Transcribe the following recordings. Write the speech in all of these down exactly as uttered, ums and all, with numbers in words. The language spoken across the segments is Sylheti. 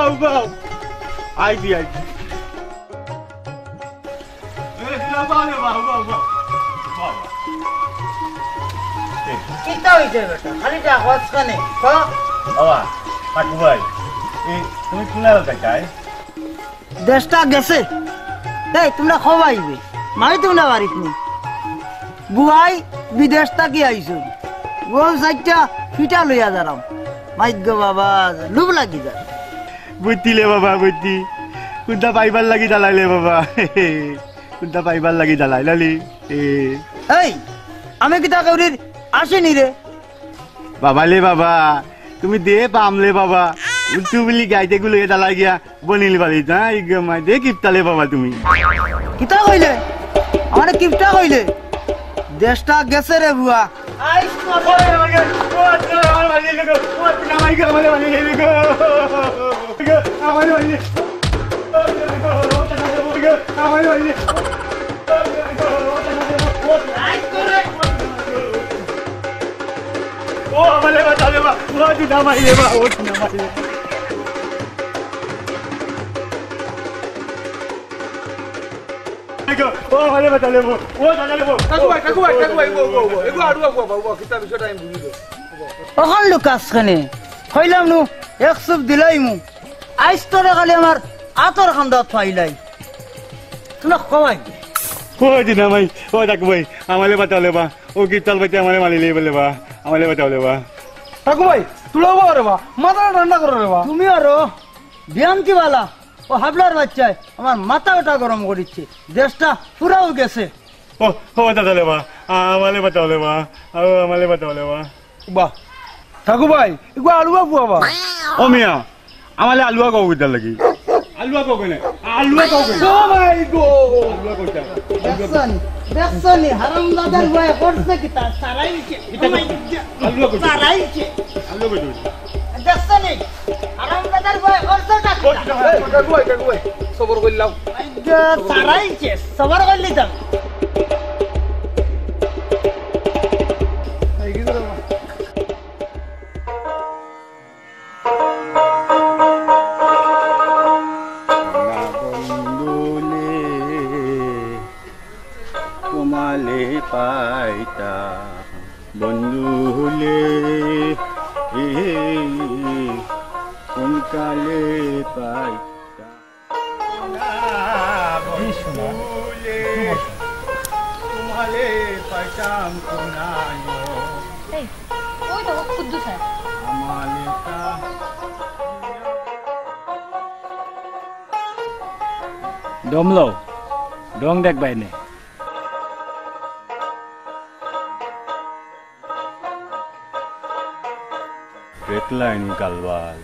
বাউ, বাউ। আইছি, আইছি। এ, বাউ, বাউ, বাউ, বাউ, বাউ। বাবা। এ। কিতা অইছে বেটা? খালি যা হস কানে, ক? বাবা, কাকু ভাই, এই তুমি কোন এলাকায় চাই? দেশটা গেছে। এই, তুমরা কও আইবে। মাই তুমরা বাড়িত নি। বুয়াই বিদেশ থাকি আইছইন। ও চাইরটা ফিটা লইয়া যারাম। মাইগো বাবা, লুভ লাগি যায়। বুঝছি লে বাবা, বুঝছি। কুনটা পাইবার লাগি জ্বালাইলে বাবা। কুনটা পাইবার লাগি জ্বালাইলালি। এ। এই, আমি কিতা কেউরির আসিনি রে। বাবা লে বাবা, তুমি দে পাম লে বাবা। উল্টু বুলি গাইতে গুলো এটা লাগিয়া বনিল বাড়ি, না? এই গে মাই দে কিপটা লে বাবা তুমি। কিতা কইলে? আমারে কিপটা কইলে? দেশটা গেছে রে বুয়া। আইস করে। ও, ও, আমার বাড়ি লেগো। ও, আমার বাড়ি লেগো। আমার বাড়ি। আমার বাড়ি। ও, আমারে বাঁচাও রে বা। ও, দিদা মাই রে বা। ও, দিদা মাই রে। ও, আমারে বাঁচাও রে বা। ও, দাদা রে বা। কাকু ভাই, কাকু ভাই, কাকু ভাই, ও, ও, ও, এগু আড়ুয়া, ও, ও, ও, কিতা বিষয়টা আমি বুঝি না। অখন লুকাস কেনে? কইলাম নু, এক চুপ দিলাইমু। আইস তোরে খালি আমার আতর খান্দাত পাইলাই। তুমরা কও আইবে। ও দিনা মাই, ও ডাকু ভাই, আমারে বাঁচাও লে বা। ও কিতাল বাইতে আমারে মারিলে বলে বা, আমারে বাঁচাও লে বা। ডাকু ভাই, তুলাও বা রে বা, মাথা ঠান্ডা করো রে বা। তুমি আরো বিয়াম কি বালা? ও হাবলার বাচ্চায় আমার মাথা ওটা গরম করিচ্ছে। দেশটা পুরাও গেছে। ও, ও দাদা লে বা, আমারে বাঁচাও লে বা, ও আমারে বাঁচাও লে বা। বাহ, ঠাকু ভাই, এগু আলুয়া ফুয়া বা। ও মিয়া, আমারে আলুয়া কও কিতার লাগি? আলুয়া কও কেনে? আলুয়া কও কেনে? ও মাই গো। আলুয়া কও কেনে? দেখছনি, দেখছনি, হারামজাদার বয়ে করছে কিতা? সারাইছে। কিতা করছে? আলুয়া কও কেনে? সারাইছে। আলুয়া কও কেনে? দেখছনি, হারামজাদার বয়ে করছে কিতা? এই, কাকু ভাই, কাকু ভাই, সবর করলাম। আইগো, সারাইছে, সবর করলি তো। এই, কি করবো? বন্ধুলে তোমালে পাইতা, বন্ধুলে, এ, কোন কালে পাইতা। এই শোনা। বন্ধুলে তোমালে পাইতাম কোনায়। এই, ওই তো কুদ্দুস স্যার। দম লও, ঢং দেখবায় নে। দেখলায়নি গালবাল,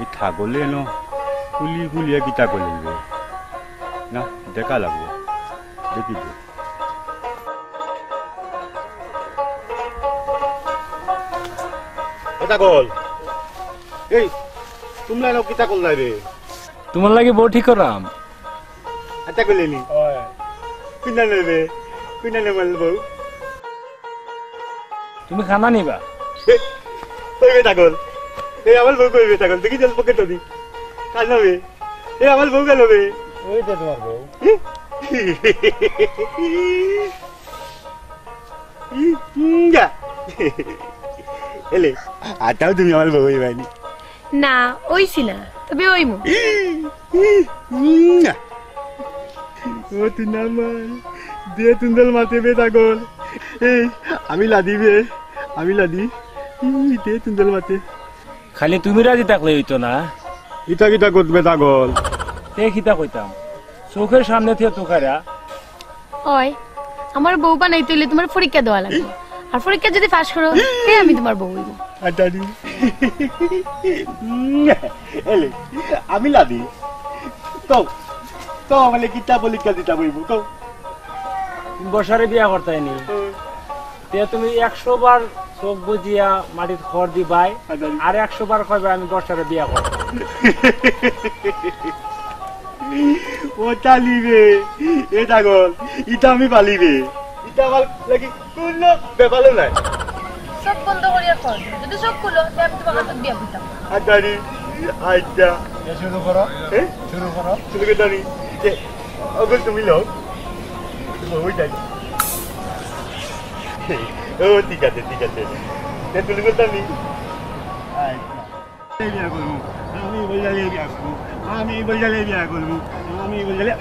ই ছাগলে ন কুলি কুলিয়া কিতা করিবে? না, দেখা লাগবো, দেখি তো। এ ছাগল, এই, তুমরা এনো কিতা করলায় রে? তুমার লাগি বউ ঠিক করাম। আচ্ছা, কইলে নি? ওই। কুইনা নেবে? কুইনা নেবে আমার বউ? তুমি খানা নিবা? এ, কইবে ছাগল। এই আমার বউ কইবে ছাগল। দেখি চল পকেট দি। কার নেবে? এই আমার বউ গেল বে। ওই তো তোমার বউ। ইয়া। এলে, আতাও তুমি আমার বউ হইবানি। না, অইছি না, তবে অইমু। ও তুই না মাই, দে তুন্দল মাতে বে ছাগল। এই, আমি লাদি বে, আমি লাদি। ই, দে তুন্দল মাতে। খালি তুমি রাজি থাকলে অইতো না। ইতা কিতা করবে ছাগল? তে কিতা কইতাম? চোখের সামনে থেকে তুকারা। ওই, আমার বউ বানাইতে অইলে তুমার পরীক্ষা দেওয়া লাগবো। আর পরীক্ষা যদি পাস করো, তে আমি তুমার বউ অইবো। আটারি। এলে, আমি লাদি। কও, কও, আমারে কিতা পরীক্ষা দিতা অইবো, কও। তুমি বর্ষারে বিয়া করতায় নি? হুম। তে তুমি একশো বার চোখ বুজিয়া মাটিত খড় দিবায়, আচ্ছা। আর একশো বার কইবায়, "আমি বর্ষারে বিয়া করতাম।" ও তালি রে, এ ছাগল, ইতা আমি পালি রে। ইতা আমার লাগি কুনু ব্যাপারও নাই। চোখ বন্ধ করিয়া কও, যদি চোখ খুলো, তে আমি তুমার হাতত বিয়া করতাম। আটারি। আচ্ছা। এ, শুরু করো। এ? শুরু করো। শুরু করতে আমি। এ, ওগো তুমি লও। ওই যাই। ও, ঠিক আছে, ঠিক আছে। এ, শুরু করতে আমি। আচ্ছা। বিয়া করবো। আমি বলজালে বিয়া করবো। আমি বলজালে বিয়া করবো। আমি বলজালে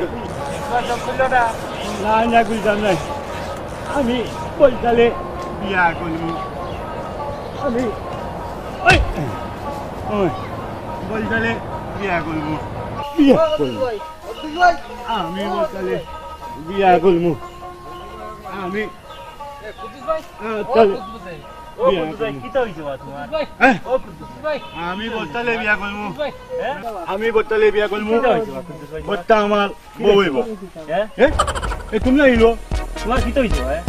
না, না, খুলতাম নাই। আমি বলজালে বিয়া করবো। আমি, ওই, ওই, বলজালে বিয়া করবো। বিয়া করবো। আমি বলজালে বিয়া করবো। আমি, আহ, চলে। ও কুদ্দুস ভাই, কিতা অইছে বা তুমার? হ্যাঁ? ও কুদ্দুস ভাই। আমি বলজালে বিয়া করবো। হ্যাঁ? আমি বলজালে বিয়া করবো। কিতা অইছে বা কুদ্দুস ভাই? বলজা আমার বউ অইবো। হ্যাঁ? এ? এ, তুমি আইলো? তুমার কিতা অইছে বা, হ্যাঁ?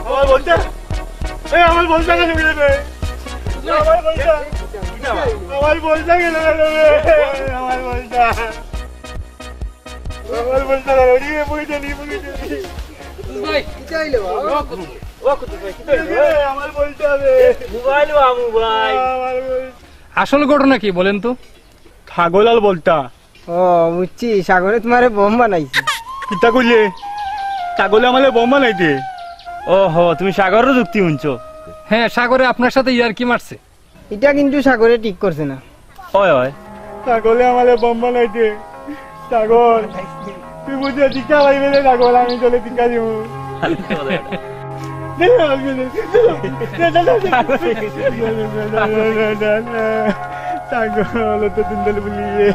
আমার বলজা? এ, আমার বলজা কেনে গেলে রে? আমার বলজা। আমার বলজা কেনে গেলে রে? আমার বলজা। আমার বলজা গেল রে, পড়ে যানি, পড়ে যানি। ভাই, কিতা অইলো বা? ও কুদ্দুস ভাই, কিতা অইলো? এ, আমার বলজা রে। মোবাইল বা মোবাইল। আমার বলজা। আসল ঘটনা কি বলেন তো? ছাগল আর বলজা। ও, বুঝছি, সাগরে তুমারে বম বানাইছে। কিতা কইলে? ছাগলে আমারে বম বানাইছে। ওহো, তুমি সাগরর যুক্তি হুনছো? হ্যাঁ, সাগরে আপনার সাথে ইয়ার্কি মারছে। ইটা কিন্তু সাগরে ঠিক করছে না। অয়, অয়। ছাগলে আমারে বম বানাইছে। সাগর, তুই বুঝে দিকা পাইবে রে সাগর, আমি চলে দিকা দিমু। ছাগল তো তিন দল বুলিয়ে।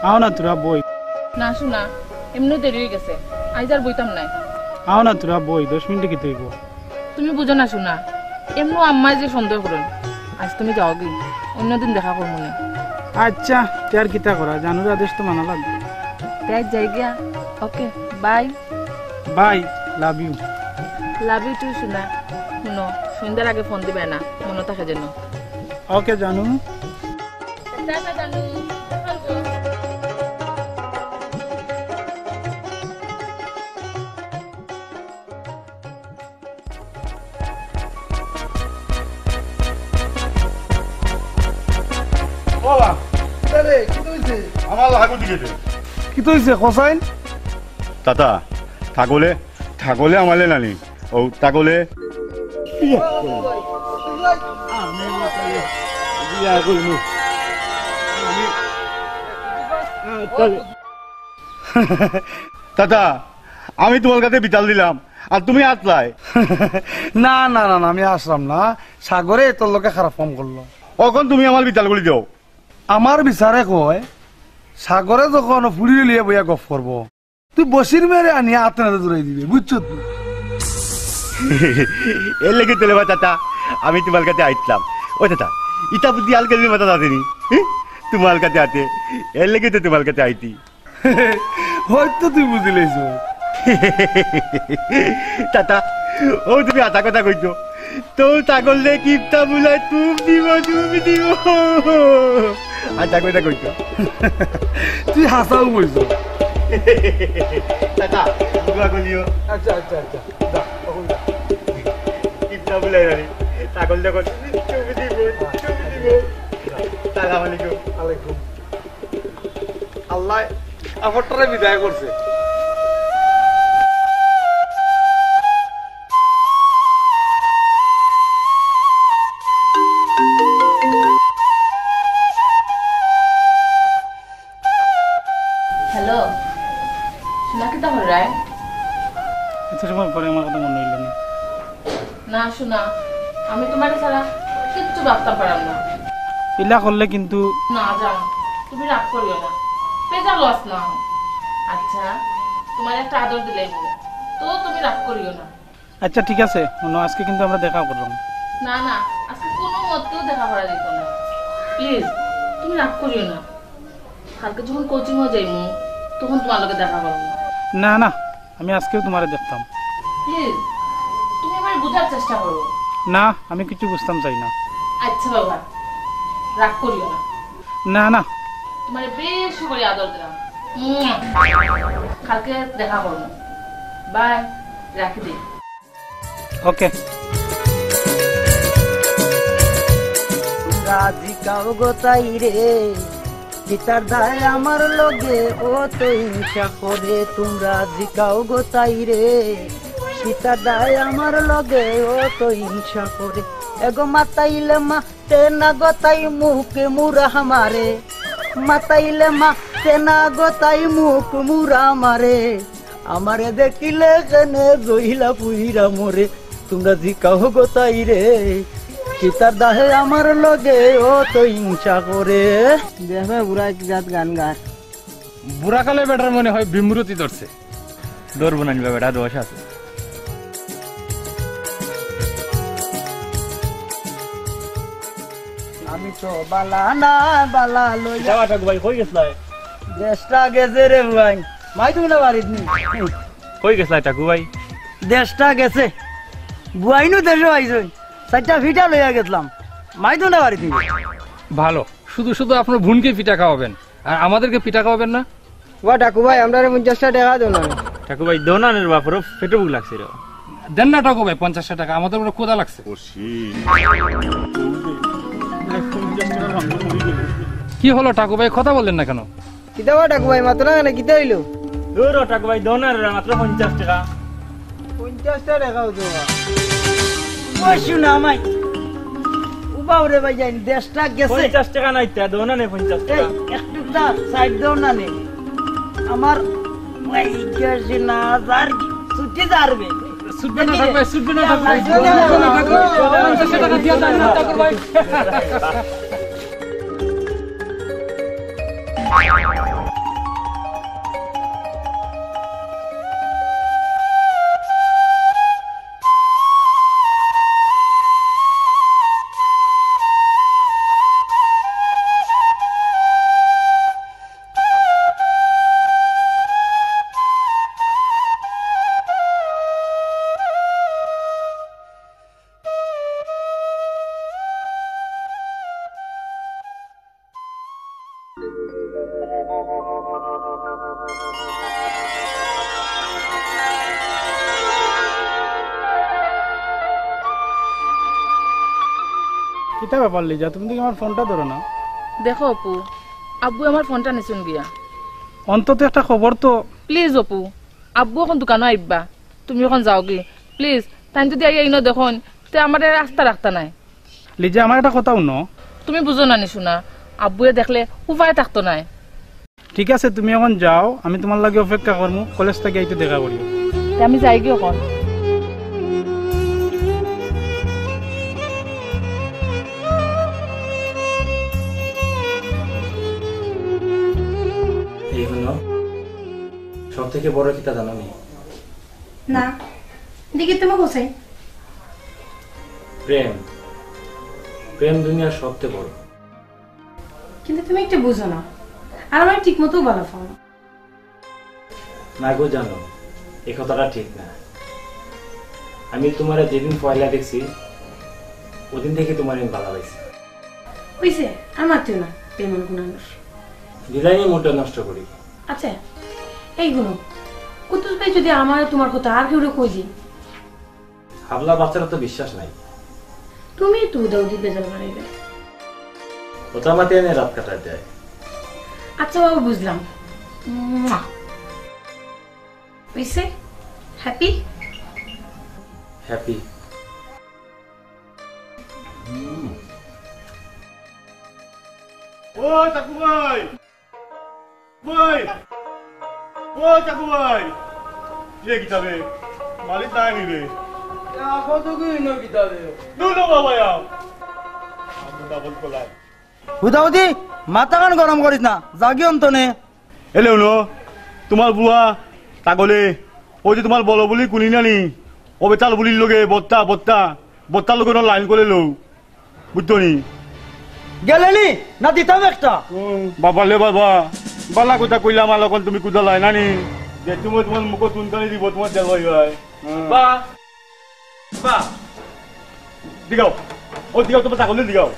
আও না তোরা বই। না সোনা, এমনেউ দেরি অই গেছে, আইজ আর বইতাম নায়। আও না তোরা বই, দশ মিনিটে কিতা অইবো? তুমি বুঝো না সোনা, এমনেউ আম্মায় যে সন্দেহ করইন। আইজ তুমি যাওগি, অইন্য দিন দেখা করমু নে। আচ্ছা, তে আর কিতা করা, জানুর আদেশ তো মানা লাগবো। তে আইজ যাইগিয়া, okay, bye. Bye, love you। Love you too সোনা। হুনো, সন্ধ্যার আগে ফোন দিবায় না, মনো থাকে যেন। ওকে জানু। টাটা জানু। বাবা, কিতা রে, কিতা অইছে? আমার লাগু দিকে দে। কিতা অইছে, কছাইন? তাতা, ছাগলে, ছাগলে আমারে নানি। ও, ছাগলে। বিয়া করমু। আমি বিয়া করমু। আমি, আহ, তাহলে। তাতা, আমি তুমার কাছে বিতাল দিলাম, আর তুমি আছলায়। না, না, না, না, আমি আছলাম না। সাগরে তোর লগে খারাপ কাম করলো। অখন তুমি আমার বিতাল করি দেও। আমার বিচারে কয়, সাগরে যখন ফুড়ি লইয়া বইয়া গফ করবো, তুই বসির মেয়েরে আনিয়া আতর আতে ধরাই দিবে, বুঝছো তুই? এর লাগি তো লেবা তাতা, আমি তুমার কাছে আইছলাম। ও তাতা, ইতা বুদ্ধি আলকালির মাথাত আছেনি? হি? তুমার কাছে আতে, এর লাগি তো তুমার কাছে আইছি। হয়তো তুই বুঝিলাইছো। তাতা, ও তুমি আতা কথা কইছো। তো ছাগল রে কিপটা বুলায় তুমি দিব, তুমি দিব। আতা কথা কইছো। তুই হাছাউ কইছো। তাতা, দোয়া করিও। আচ্ছা, আচ্ছা, আচ্ছা। যা, অখন যা। কিপটা বুলায় রে। ছাগল দেখো, তুমি দিব, তুমি দিব। সালাম আলাইকুম। আলাইকুম। আল্লায় কাফরটারে বিদায় করছে। হ্যালো, সোনা, কিতা কররায়? এত সময় পরে আমার কথা মনে হইল না। না সোনা, আমি তুমারে ছাড়া কিচ্ছু ভাবতাম পারাম না। ইলা করলে কিন্তু। না জান, তুমি রাগ করিও না, বেজার অইস না। আচ্ছা, তুমারে একটা আদর দিলাইমু, তো তুমি রাগ করিও না। আচ্ছা ঠিক আছে, হুনো, আজকে কিন্তু আমরা দেখা করলাম। না না, আজকে কুনু মতেউ দেখা করা যাইতো না। প্লিজ, তুমি রাগ করিও না। কালকে যখন কোচিংও যাইমু, তখন তুমার লগে দেখা করমু। না না, আমি আজকেউ তুমারে দেখতাম। প্লিজ, তুমি আমারে বুঝার চেষ্টা করো। না, আমি কিচ্ছু বুঝতাম চাই না। আচ্ছা বাবা, রাগ করিও না। না, না। তুমারে বেশি করি আদর দিলাম। উম। কালকে দেখা করমু। বাই, রাখি দেই। ওকে। তোমরা জিকাও গো তাইরে, কিতার দায় আমার লগে অত হিংসা করে। তোমরা জিকাও গো তাইরে, কিতার দায় আমার লগে অত হিংসা করে। এগো মাতাইলে মাতে না গো তাই মুখ মুরা মারে, মাতাইলে মাতে না গো তাই মুখ মুরা মারে। আমারে দেখিলে কেনে জইলা পুইরা মরে। তোমরা জিকাও গো তাইরে, কিতার দাহে আমার লগে অত হিংসা করে। দেখবে বুড়া এক জাত গান গার। বুড়া কালে বেটার মনে হয় বিমরতি ধরছে। ধরবো না নিবা বেটা, দোষ আছে। আমি তো বালা না বালা লইয়া। যাওয়া টাকু ভাই, কই গেছলায়? দেশটা গেছে রে ভাই। মাই তুমি না বাড়িত নি? কই গেছলায় টাকু ভাই? দেশটা গেছে। বুয়াইনু দেশো আইছইন। চাইরটা ফিটা লইয়া গেছলাম। মাই তুমি না বাড়িত নি? ভালো, শুধু শুধু আপনার বোনকে ফিটা খাওয়াবেন, আর আমাদেরকে ফিটা খাওয়াবেন না? ওয়া টাকু ভাই, আমরারে পঞ্চাশটা টেকা দেও না। টাকু ভাই, দেও না রে বাপ, পেটো ভুক লাগছে রে। দেন না টাকু ভাই, পঞ্চাশটা টেকা, আমাদের বড় ক্ষুধা লাগছে। কি হলো টাকু ভাই, কথা বললেন না কেন? কিতা বা টাকু ভাই, মাতো না কেনে, কিতা অইলো? ধুর টাকু ভাই, দেও না রে, মাত্র পঞ্চাশ টেকা। পঞ্চাশটা টেকা অইতো বা। ওই শুনা মাই। উবাও রে ভাই, জানি দেশটা গেছে। পঞ্চাশ টেকা নাই, তা দেও না নে পঞ্চাশ টেকা। এই, একটু দা, সাইড দেও না নে। আমার ওই গেছে না, যার ছুটি যারবে। ছুটবে না, থাকবে, ছুটবে না, থাকবে। পঞ্চাশ টেকা দিয়া যান না, ঠাকুর ভাই। কিতা ব্যাপার লিজা, তুমি দেখি আমার ফোনটা ধরো না। দেখো অপু, আব্বু আমার ফোনটা নিছইন গিয়া। অন্তত একটা খবর তো। প্লিজ অপু, আব্বু অখন দোকানো আইবা, তুমি অখন যাওগি। প্লিজ, তাইন যুদি আইয়া ইনো দেখইন, তে আমারে আস্তা রাখতা নায়। লিজা, আমার একটা কথা হুনো। তুমি বুঝো না নি সোনা, আব্বুয়ে দেখলে উপায় থাকতো নায়। ঠিক আছে, তুমি অখন যাও, আমি তুমার লাগি অপেক্ষা করমু, কলেজ থাকি আইতে দেখা করিও। তে আমি যাইগি অখন। এই হুনো, সব থেকে বড় কিতা জানো নি? না, দেখি তুমি কোথায়? প্রেম, প্রেম দুনিয়ার সবচেয়ে বড়। কিন্তু তুমি একটা বুঝো না, আর আমার ঠিক মতো ভালা পাও না। না গো জানো, এই কথাটা ঠিক না। আমি তুমারে যেদিন পয়লা দেখছি, ওদিন থেকে তুমারে আমি ভালা পাইছি। অইছে, আর মাতিও না, বেমান গুনানোর। দিলাইনি মুডটা নষ্ট করি। আচ্ছা, এই হুনো, কুদ্দুস ভাই যুদি আমারে তুমার কথা আর কেউরে কই দেইন, হাবলা বাচ্চারা তো বিশ্বাস নাই। তুমি তো উদাউদি বেজাল বাড়াইবে। ওটা মাতে এনে রাত কাটায় দেয়। আচ্ছা বাবা, বুঝলাম। মুয়া। অইছে? হ্যাপি? হ্যাপি। ও টাকু ভাই! ভাই! ও টাকু ভাই! এ কিতাবে? মালিক নাই নিবে। এ, আপাতত কি হইল কিতাবে? দুলো বাবা আও। আমরা ডাবল কলাই। হুদাহুদি মাথা কান গরম করিস না, যাগি অন্তনে। এলে হুনো, তুমার বুয়া তাগলে, ওই যে তুমার বলো বুলি কুনি নানি, ও বেতাল বুলির লগে বত্তা, বত্তা, বত্তার লগে না লাইন করে লও। বুঝছো নি? গেলে নি? না দিতাম একটা। বাবা লে বাবা, বালা কথা কইলাম, আর অখন তুমি কুদালায় না নি? যে তুমি তুমার মুখো চুনকানি দিব, তুমার দেল ভাই ভাই। বা, বা। দিগাও, ও দিগাও, তুমার তাগলে দিগাও।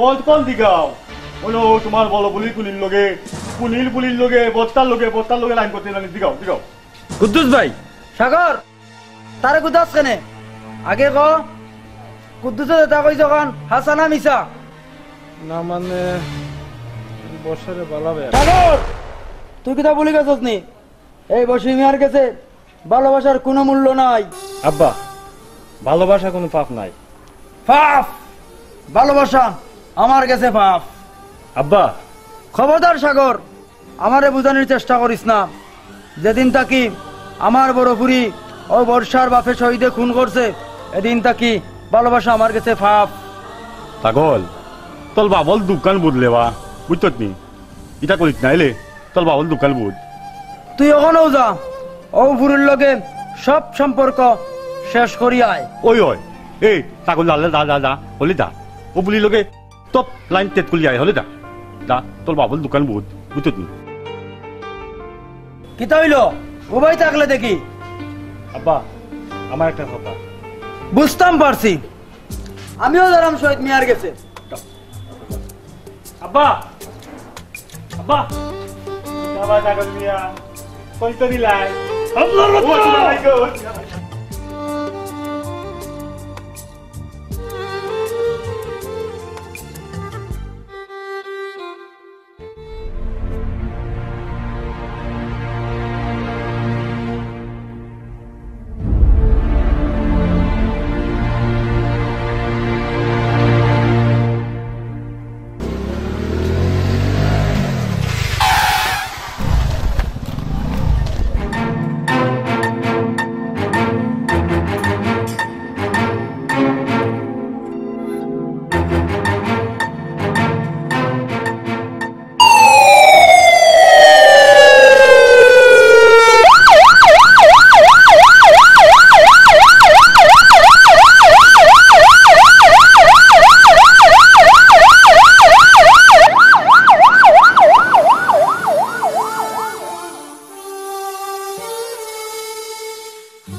অতক্ষণ দিগাও। অনো তুমার বড় বুলি কুনির লগে, কুনির বুলির লগে, বত্তার লগে, বত্তার লগে লাইন করতে লাইন দিগাও, দিগাও। কুদ্দুস ভাই। সাগর, তারে গুদাস কেনে? আগে ক, কুদ্দুসে যেতা কইছে অখান হাছা না মিছা? না মানে, বর্ষারে বালা বেয়া। সাগর, তুই কিতা ভুলি গেছস নি? এই বশির মিয়ার গেছে ভালোবাসার কুনু মূল্য নাই। আব্বা, ভালোবাসা কুনু পাপ নায়। পাপ? ভালোবাসা আমার গেছে পাপ। আব্বা। খবরদার সাগর, আমারে বুঝানির চেষ্টা করিস না। যেদিন থাকি আমার বড় ফুরি অউ বর্ষার বাপে শহীদে খুন করছে, এদিন থাকি ভালোবাসা আমার গেছে পাপ। পাগল, তোর বাবল দোকান বদলেবা, বুঝছত নি? ইতা করিস না, এলে তোর বাবল দোকান বুঝ। তুই অখনউ যা, অউ ফুরির লগে সব সম্পর্ক শেষ করি আয়। ওই, ওই, এই, পাগল, যা, যা, যা, যা, হলি যা। অউ ফুরির লগে টপ লাইন তেত খুলি আয়, হলে যা। যা, তোর বাবল দোকান বুঝ, বুঝছত নি? কিতা অইলো? উবাই থাকলে দেখি। আব্বা, আমার একটা কথা। বুঝতাম পারছি। আমিও যারাম শহীদ মিয়ার গেছে। আব্বা! আব্বা! বাবা, জাগল মিয়া, কই তো দিলাই? আল্লাহর ও, বাচ্চা! আল্লাহ গো!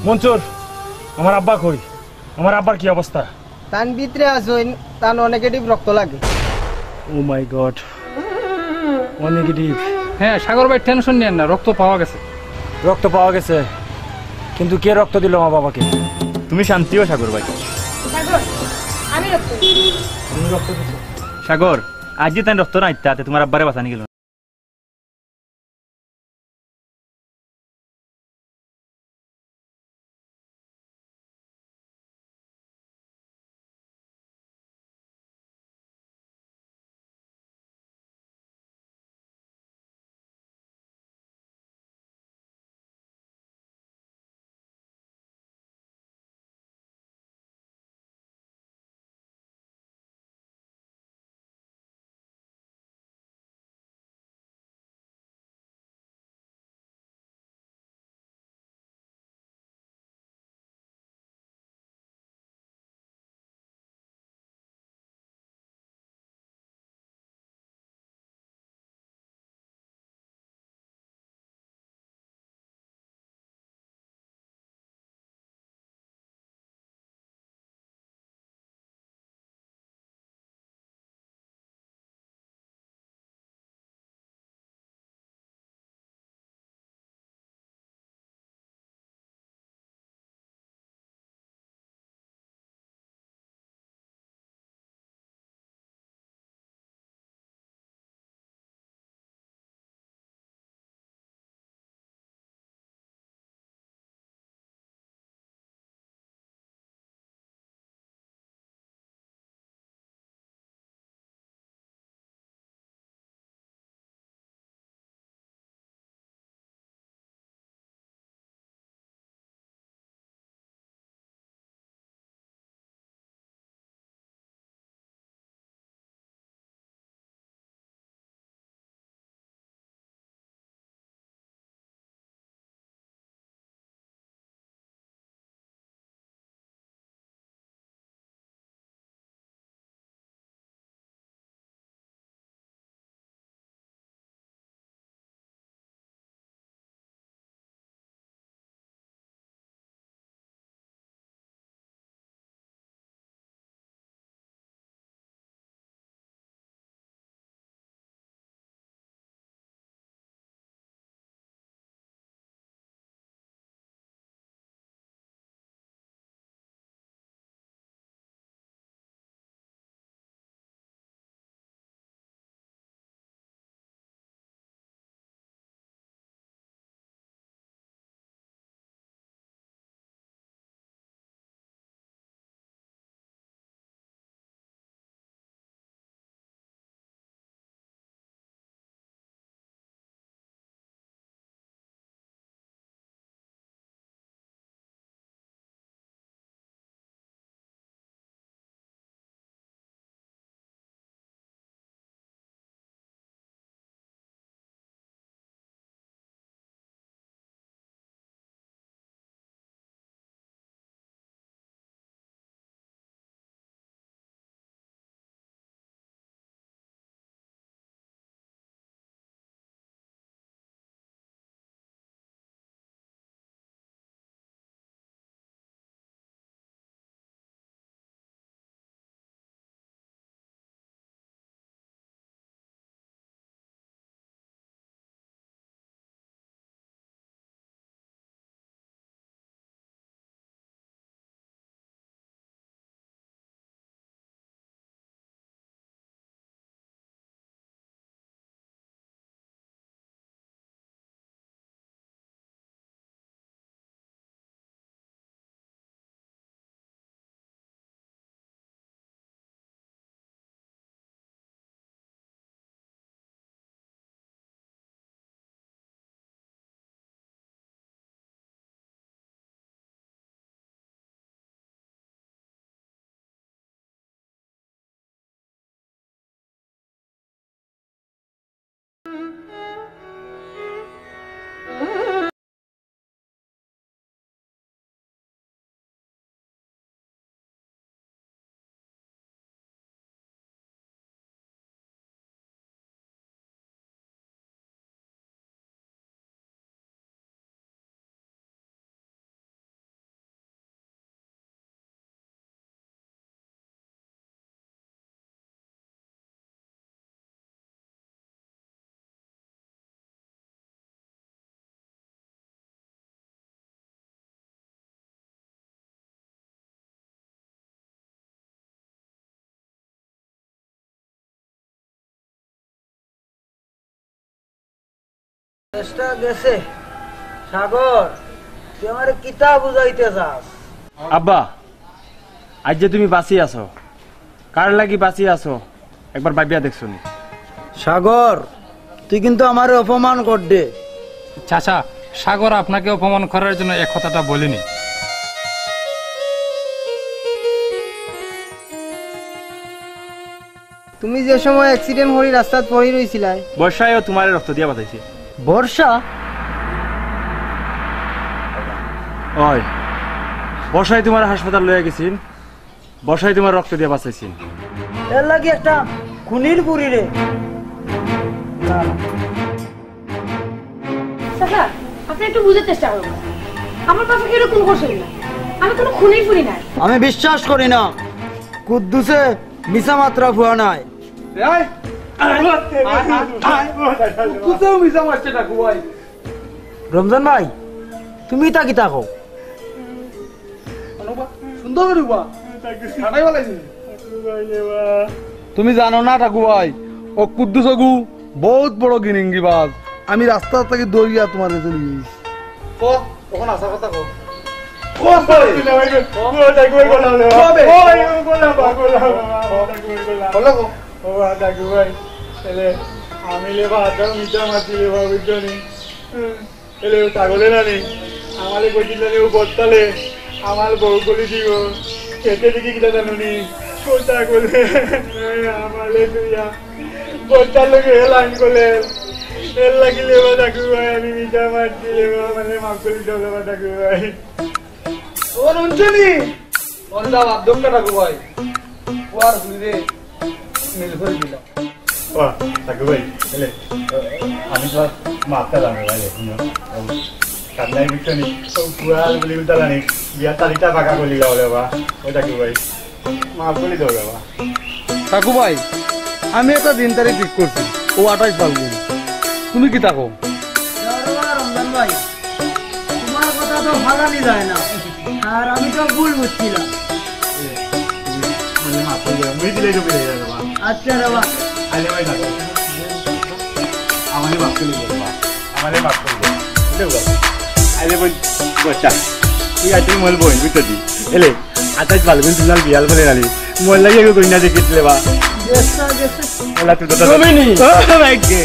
মনসুর, আমার আব্বা কই? আমার আব্বার কি অবস্থা? তান ভিতরে আছইন, তান ও নেগেটিভ রক্ত লাগে। Oh my God, ও নেগেটিভ। হ্যাঁ, সাগর ভাই, টেনশন নিয়েন না, রক্ত পাওয়া গেছে। রক্ত পাওয়া গেছে, কিন্তু কে রক্ত দিল আমার বাবাকে? তুমি শান্তি অও সাগর ভাই। সাগর, আমি রক্ত দিই। তুমি রক্ত দিছো? সাগর, আইজ যে তাইন রক্ত না দিতা, তে তুমার আব্বারে বাঁচানি গেল না। চেষ্টা গেছে। সাগর, তুই আমারে কিতা বুঝাইতে চাস? আব্বা, আইজ যে তুমি বাঁচি আছো, কার লাগি বাঁচি আছো, একবার ভাবিয়া দেখছো নি? সাগর, তুই কিন্তু আমারে অপমান কররে। চাচা, সাগর আপনাকে অপমান করার জন্য এ কথাটা বলেনি। তুমি যে সময় অ্যাক্সিডেন্ট করি রাস্তাত পড়ি রইছিলায়। বর্ষায়ও তোমারে রক্ত দিয়া বাঁচাইছে। বর্ষা? অয়, বর্ষায় তোমারে হাসপাতাল লইয়া গেছিল, বর্ষায় তোমারে রক্ত দিয়া বাঁচাইছিল। এর লাগি একটা খুনির বুড়ি রে। চাচা, আপনি একটু বুঝার চেষ্টা করুন। আমার বাবা এরকম করছিল না। আমি কোনো খুনি ফুনি নাই। আমি বিশ্বাস করি না, কুদ্দুসে মিছা মাতরা ফুয়া নায়। এই, আয়, আয়, আয়, আয়। কুদ্দুসেও মিছা মাতছে না, ফুয়াই। রমজান ভাই, তুমি ইতা কিতা কও? অনুবা, সুন্দর করে উবা। ফাটাই বলাইছি। তুমি জানো না ঠাকু ভাই, ও কুদ্দুস ওগু বহুত বড় গিনিঙ্গিবাজ। আমি রাস্তা থাকি দৌড়িয়া তোমার কাছে নিয়ে আইছি। ক, তখন আশা কথা ক। ক, ক। ও, ঠাকু ভাই, বলো, বলো। ও, ভাই, ও, বলো, বা, বলো, বা, ঠাকু ভাই, বলো। বলো, ক। ও, বা, ঠাকু ভাই, তাহলে আমি লেবা, আদম মিটা মাতি লেবা, বুঝছো নি? হুম। এলে ও ছাগলে না নি, আমারে কইছিল নি ও বত্তালে আমার বউ গলি দিব। খেতে দেখি কিতা জানো নি? ও ছাগলে আমারে তুইয়া বত্তার লগে লাইন করলে। এর লাগিলে ও ঠাকু ভাই, আমি মিঠা মারছি রে বাবা, মানে মাফ করে দাও রে বাবা ঠাকু ভাই। ও রঞ্জনী! অন্দা বাদ দোক্কা ঠাকু ভাই। ও আর ঘুরে মিল করে দিলাম। ও, ঠাকু ভাই, এলে, আমি তো আর মারতে জানো ভাই, এখন। ও, কান্নাই বুঝছো নি? ও, পুরা গুলি উল্টা জানি। বিয়া তারিখটা ফাঁকা করি দাও রে বা। ও, ঠাকু ভাই, মাফ করে দাও রে বা। ঠাকু ভাই, আমি একটা দিন তারিখ ঠিক করছি, ও আঠাইশ ফাল্গুন। তুমি কিতা কও? রমজান ভাই, তোমার কথা তো ফালানি যায় না, আর আমি তো ভুল বুঝছিলাম। এ, তুমি, মানে, মাফ করে দাও, মুই দিলে তো বেড়ে যাবে বা। আচ্ছা রে বা। আলে ভাই, দেখো। আমারে মাফ করে দিও বা। আমারে মাফ করে দিও। বুঝলে বা? আলে ভাই, বাচ্চা। তুই আইতে মল বই, বুঝতে দি। এলে, আঠাইশ ফাল্গুন তুই নাল বিয়াল বলে নালি। মল লাগে গো কইনা দেখে দিলে বা। গেছে, গেছে। ওলা তুই তো তুমি নি। ও, ভাই গে।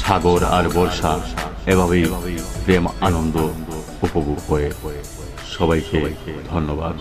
সাগর আর বর্ষা এভাবেই প্রেম আনন্দ উপভোগ করে। সবাইকে ধন্যবাদ।